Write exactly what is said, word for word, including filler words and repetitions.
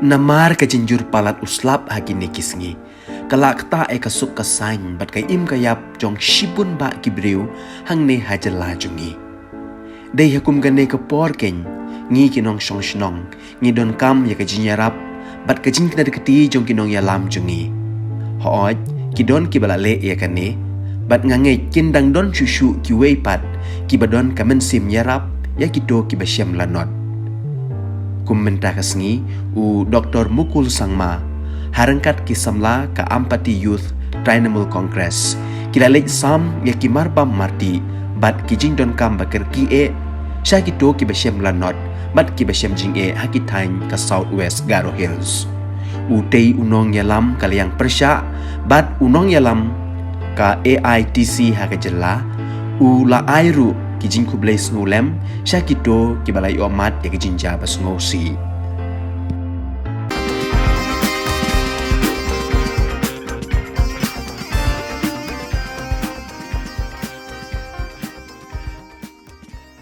Namar ka jingjur palat u slap ha kine ki sngi, ka la ktah ïa ka suk ka saiñ bad ka im ka ïap jong shibun bah ki briew hangne ha jylla jong ngi. Dei ha kum kane ka por keiñ, ngi ki nongshong shnong ngi donkam ïa ka jingïarap bad ka jingkner kti jong ki nongïalam jong ngi. Hooid, ki don kiba la leh ïa kane, bad nga ngeit kin dang don shuh shuh kiwei pat kiba don ka mynsiem ïarap ïa kito kiba shem lanot. Kum mynta ka sngi, u Doktor Mukul Sangma, ha ryngkat ki samla ka Ampati Youth Trinamool Congress, ki la leit sam ïa ki marbam mardih bad ki jingdonkam ba kyrkieh sha kito kiba shem lanot bad kiba shem jingeh ha ki thaiñ ka South West Garo Hills. Utei u nongïalam ka liang pyrshah bad u nongïalam ka A I T C ha ka jylla, u la ai ruh ki jingkhublei sngewlem sha kito kiba la ïohmad ïa ki jingjia ba sngewsih.